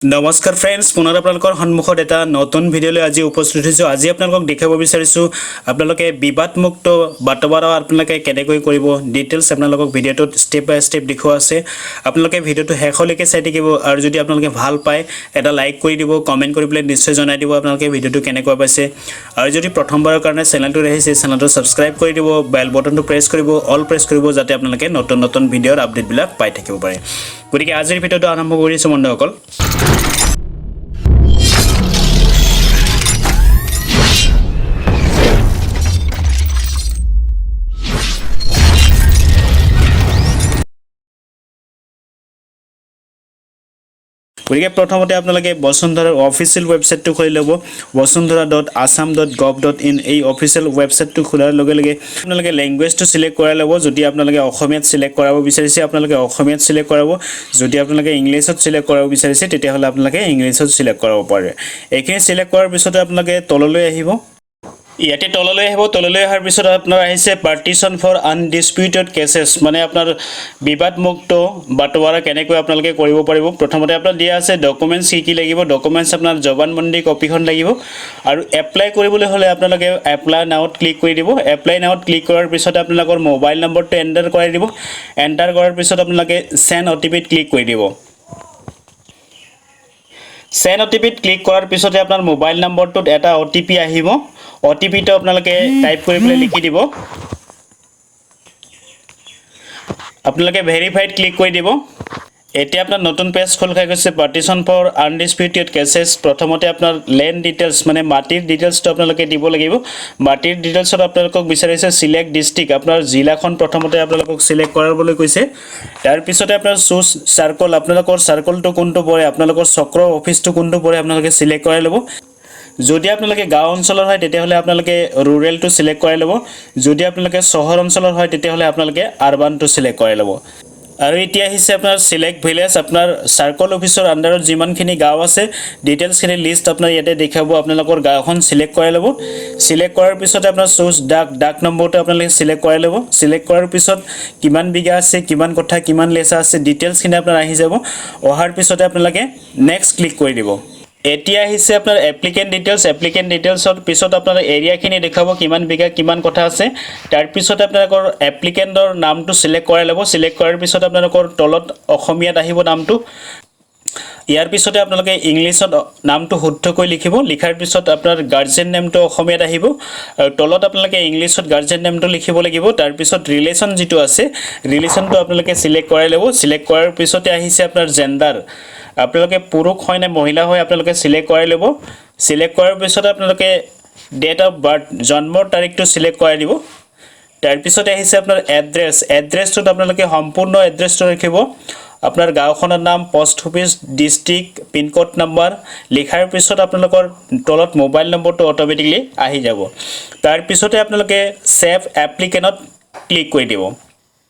নমস্কাৰ ফ্ৰেণ্ডছ, পুনৰ আপোনালোকৰ সন্মুখত এটা নতুন ভিডিঅ'লৈ আজি উপস্থিত হৈছোঁ। আজি আপোনালোকক দেখুৱাব বিচাৰিছোঁ, আপোনালোকে বিবাদমুক্ত বাটোৱাৰা আপোনালোকে কেনেকৈ কৰিব, ডিটেইলছ আপোনালোকক ভিডিঅ'টোত ষ্টেপ বাই ষ্টেপ দেখুওৱা আছে। আপোনালোকে ভিডিঅ'টো শেষলৈকে চাই থাকিব আৰু যদি আপোনালোকে ভাল পায়, এটা লাইক কৰি দিব, কমেণ্ট কৰি পেলাই নিশ্চয় জনাই দিব আপোনালোকে ভিডিঅ'টো কেনেকুৱা পাইছে। আৰু যদি প্ৰথমবাৰৰ কাৰণে চেনেলটোত আহিছে, চেনেলটো ছাবস্ক্ৰাইব কৰি দিব, বেল বটনটো প্ৰেছ কৰিব, অল প্ৰেছ কৰিব, যাতে আপোনালোকে নতুন নতুন ভিডিঅ'ৰ আপডেটবিলাক পাই থাকিব পাৰে। গতিকে আজিৰ ভিডিঅ'টো আৰম্ভ কৰিছোঁ বন্ধুসকল। গতিকে প্ৰথমতে আপোনালোকে বসুন্ধৰাৰ অফিচিয়েল ৱেবছাইটটো খুলি ল'ব, basundhara.assam.gov.in। এই অফিচিয়েল ৱেবছাইটটো খোলাৰ লগে লগে আপোনালোকে লেংগুৱেজটো চিলেক্ট কৰাই ল'ব। যদি আপোনালোকে অসমীয়াত চিলেক্ট কৰাব বিচাৰিছে, আপোনালোকে অসমীয়াত চিলেক্ট কৰাব। যদি আপোনালোকে ইংলিছত চিলেক্ট কৰাব বিচাৰিছে, তেতিয়াহ'লে আপোনালোকে ইংলিছত চিলেক্ট কৰাব পাৰে। এইখিনি চিলেক্ট কৰাৰ পিছতে আপোনালোকে তললৈ আহিব। ইয়াতে তললৈ আহিব। তললৈ অহাৰ পিছত আপোনাৰ আহিছে পাৰ্টিশ্যন ফৰ আনডিছপিউটেড কেছেছ, মানে আপোনাৰ বিবাদমুক্ত বাটোৱাৰা কেনেকৈ আপোনালোকে কৰিব পাৰিব। প্ৰথমতে আপোনাৰ দিয়া আছে ডকুমেণ্টছ কি কি লাগিব। ডকুমেণ্টছ আপোনাৰ জবানবন্দী কপিখন লাগিব আৰু এপ্লাই কৰিবলৈ হ'লে আপোনালোকে এপ্লাই নাওত ক্লিক কৰি দিব। এপ্লাই নাওত ক্লিক কৰাৰ পিছত আপোনালোকৰ মোবাইল নম্বৰটো এণ্টাৰ কৰাই দিব। এণ্টাৰ কৰাৰ পিছত আপোনালোকে চেণ্ড অ' টি পিত ক্লিক কৰি দিব। চেণ্ড অ' টি পিত ক্লিক কৰাৰ পিছতে আপোনাৰ মোবাইল নম্বৰটোত এটা অ' টি পি আহিব। অ' টি পিটো আপোনালোকে টাইপ কৰি পেলাই লিখি দিব। আপোনালোকে ভেৰিফাইড ক্লিক কৰি দিব। এতিয়া আপোনাৰ নতুন পেজ খোল খাই গৈছে, পাৰ্টিশ্যন ফৰ আনডিছপিউটেড কেছেছ। প্ৰথমতে আপোনাৰ লেণ্ড ডিটেইলছ, মানে মাটিৰ ডিটেইলছটো আপোনালোকে দিব লাগিব। মাটিৰ ডিটেইলছত আপোনালোকক বিচাৰিছে চিলেক্ট ডিষ্ট্ৰিক্ট, আপোনাৰ জিলাখন প্ৰথমতে আপোনালোকক চিলেক্ট কৰাবলৈ কৈছে। তাৰপিছতে আপোনাৰ চুজ চাৰ্কল, আপোনালোকৰ চাৰ্কলটো কোনটো পৰে, আপোনালোকৰ চক্ৰ অফিচটো কোনটো পৰে, আপোনালোকে চিলেক্ট কৰাই ল'ব। যদি আপোনালোকে গাঁও অঞ্চলৰ হয়, তেতিয়াহ'লে আপোনালোকে ৰুৰেলটো চিলেক্ট কৰাই ল'ব। যদি আপোনালোকে চহৰ অঞ্চলৰ হয়, তেতিয়াহ'লে আপোনালোকে আৰবানটো চিলেক্ট কৰাই ল'ব। আৰু এতিয়া আহিছে আপোনাৰ চিলেক্ট ভিলেজ। আপোনাৰ চাৰ্কল অফিচৰ আণ্ডাৰত যিমানখিনি গাঁও আছে, ডিটেইলছখিনি লিষ্ট আপোনাৰ ইয়াতে দেখাব। আপোনালোকৰ গাঁওখন চিলেক্ট কৰাই ল'ব। চিলেক্ট কৰাৰ পিছতে আপোনাৰ চুজ ডাক, ডাক নম্বৰটো আপোনালোকে চিলেক্ট কৰাই ল'ব। চিলেক্ট কৰাৰ পিছত কিমান বিঘা আছে, কিমান কঠা, কিমান লেচা আছে, ডিটেইলছখিনি আপোনাৰ আহি যাব। অহাৰ পিছতে আপোনালোকে নেক্সট ক্লিক কৰি দিব। এতিয়া আহিছে আপোনাৰ এপ্লিকেণ্ট ডিটেইলছ। এপ্লিকেণ্ট ডিটেইলছৰ পিছত আপোনাৰ এৰিয়াখিনি দেখুৱাব, কিমান বিঘা, কিমান কঠা আছে। তাৰপিছত আপোনালোকৰ এপ্লিকেণ্টৰ নামটো চিলেক্ট কৰাই ল'ব। চিলেক্ট কৰাৰ পিছত আপোনালোকৰ তলত অসমীয়াত আহিব নামটো। ইয়াৰ পিছতে আপোনালোকে ইংলিছত নামটো শুদ্ধকৈ লিখিব। লিখাৰ পিছত আপোনাৰ গাৰ্জেন নেমটো অসমীয়াত আহিব আৰু তলত আপোনালোকে ইংলিছত গাৰ্জেন নেমটো লিখিব লাগিব। তাৰপিছত ৰিলেশ্যন যিটো আছে, ৰিলেশ্যনটো আপোনালোকে চিলেক্ট কৰাই ল'ব। চিলেক্ট কৰাৰ পিছতে আহিছে আপোনাৰ জেণ্ডাৰ। আপোনালোকে পুৰুষ হয় নে মহিলা হয়, আপোনালোকে চিলেক্ট কৰাই ল'ব। চিলেক্ট কৰাৰ পিছত আপোনালোকে ডেট অফ বাৰ্থ, জন্মৰ তাৰিখটো চিলেক্ট কৰাই দিব। তাৰপিছতে আহিছে আপোনাৰ এড্ৰেছ। এড্ৰেছটোত আপোনালোকে সম্পূৰ্ণ এড্ৰেছটো ৰাখিব। আপোনাৰ গাঁওখনৰ নাম, post office, district, pincode number লিখাৰ পিছত আপোনালোকৰ তলত মোবাইল নম্বৰটো অট'মেটিকলি আহি যাব। তাৰপিছতে আপোনালোকে ছেভ এপ্লিকেশ্যনত ক্লিক কৰি দিব।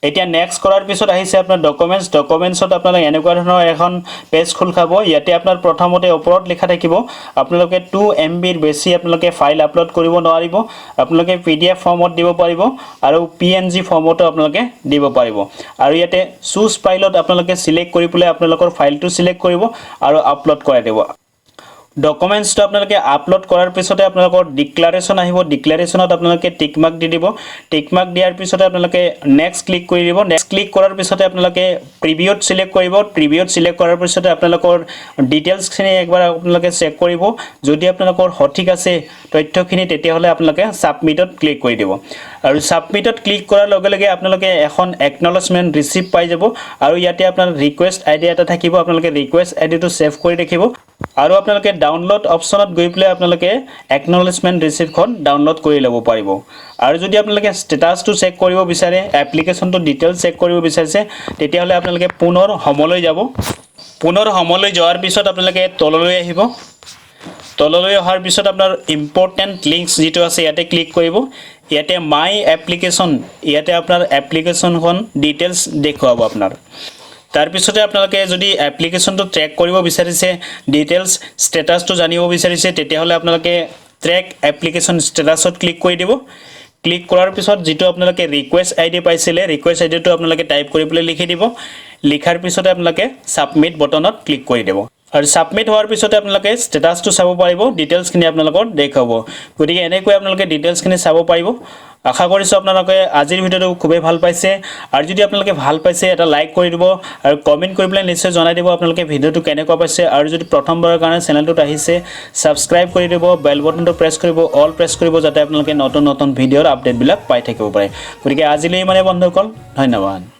এতিয়া নেক্সট কৰাৰ পিছত আহিছে আপোনাৰ ডকুমেণ্টছ। ডকুমেণ্টছত আপোনালোক এনেকুৱা ধৰণৰ এখন পেজ খোল খাব। ইয়াতে আপোনাৰ প্ৰথমতে ওপৰত লিখা থাকিব, আপোনালোকে 2 এম বিৰ বেছি আপোনালোকে ফাইল আপলোড কৰিব নোৱাৰিব। আপোনালোকে পিডিএফ ফৰ্মত দিব পাৰিব আৰু পিএনজি ফৰ্মতো আপোনালোকে দিব পাৰিব। আৰু ইয়াতে চুজ ফাইলত আপোনালোকে চিলেক্ট কৰি পেলাই আপোনালোকৰ ফাইলটো চিলেক্ট কৰিব আৰু আপলোড কৰাই দিব। ডকুমেণ্টছটো আপোনালোকে আপলোড কৰাৰ পিছতে আপোনালোকৰ ডিক্লাৰেশ্যন আহিব। ডিক্লাৰেশ্যনত আপোনালোকে টিক মাৰ্ক দি দিব। টিক মাৰ্ক দিয়াৰ পিছতে আপোনালোকে নেক্সট ক্লিক কৰি দিব। নেক্সট ক্লিক কৰাৰ পিছতে আপোনালোকে প্ৰিভিউত চিলেক্ট কৰিব। প্ৰিভিউত চিলেক্ট কৰাৰ পিছতে আপোনালোকৰ ডিটেইলছখিনি একবাৰ আপোনালোকে চেক কৰিব। যদি আপোনালোকৰ সঠিক আছে তথ্যখিনি, তেতিয়াহ'লে আপোনালোকে ছাবমিটত ক্লিক কৰি দিব। আৰু ছাবমিটত ক্লিক কৰাৰ লগে লগে আপোনালোকে এখন একনলেজমেণ্ট ৰিচিপ্ট পাই যাব আৰু ইয়াতে আপোনাৰ ৰিকুৱেষ্ট আই ডি এটা থাকিব। আপোনালোকে ৰিকুৱেষ্ট আই ডিটো ছেভ কৰি ৰাখিব আৰু আপোনালোকে ডাউনলোড অপশ্যনত গৈ পেলাই আপোনালোকে একনলেজমেণ্ট ৰিচিপ্টখন ডাউনলোড কৰি ল'ব পাৰিব। আৰু যদি আপোনালোকে ষ্টেটাছটো চেক কৰিব বিচাৰে, এপ্লিকেশ্যনটো ডিটেইলছ চেক কৰিব বিচাৰিছে, তেতিয়াহ'লে আপোনালোকে পুনৰ হোমলৈ যাব। পুনৰ হোমলৈ যোৱাৰ পিছত আপোনালোকে তললৈ আহিব। তললৈ অহাৰ পিছত আপোনাৰ ইম্পৰ্টেণ্ট লিংকছ যিটো আছে, ইয়াতে ক্লিক কৰিব। ইয়াতে মাই এপ্লিকেশ্যন, ইয়াতে আপোনাৰ এপ্লিকেশ্যনখন ডিটেইলছ দেখুৱাব আপোনাৰ। তাৰপিছতে আপোনালোকে যদি এপ্লিকেশ্যনটো ট্ৰেক কৰিব বিচাৰিছে, ডিটেইলছ ষ্টেটাছটো জানিব বিচাৰিছে, তেতিয়াহ'লে আপোনালোকে ট্ৰেক এপ্লিকেশ্যন ষ্টেটাছত ক্লিক কৰি দিব। ক্লিক কৰাৰ পিছত যিটো আপোনালোকে ৰিকুৱেষ্ট আই ডি পাইছিলে, ৰিকুৱেষ্ট আই ডিটো আপোনালোকে টাইপ কৰি পেলাই লিখি দিব। লিখাৰ পিছতে আপোনালোকে ছাবমিট বটনত ক্লিক কৰি দিব। আৰু ছাবমিট হোৱাৰ পিছতে আপোনালোকে ষ্টেটাছটো চাব পাৰিব, ডিটেইলছখিনি আপোনালোকৰ দেখুৱাব। গতিকে এনেকৈ আপোনালোকে ডিটেইলছখিনি চাব পাৰিব। আশা কৰিছোঁ আপোনালোকে আজিৰ ভিডিঅ'টো খুবেই ভাল পাইছে। আৰু যদি আপোনালোকে ভাল পাইছে, এটা লাইক কৰি দিব আৰু কমেণ্ট কৰি পেলাই নিশ্চয় জনাই দিব আপোনালোকে ভিডিঅ'টো কেনেকুৱা পাইছে। আৰু যদি প্ৰথমবাৰৰ কাৰণে চেনেলটোত আহিছে, ছাবস্ক্ৰাইব কৰি দিব, বেল বটনটো প্ৰেছ কৰিব, অল প্ৰেছ কৰিব, যাতে আপোনালোকে নতুন নতুন ভিডিঅ'ৰ আপডেটবিলাক পাই থাকিব পাৰে। গতিকে আজিলৈ ইমানে বন্ধুসকল, ধন্যবাদ।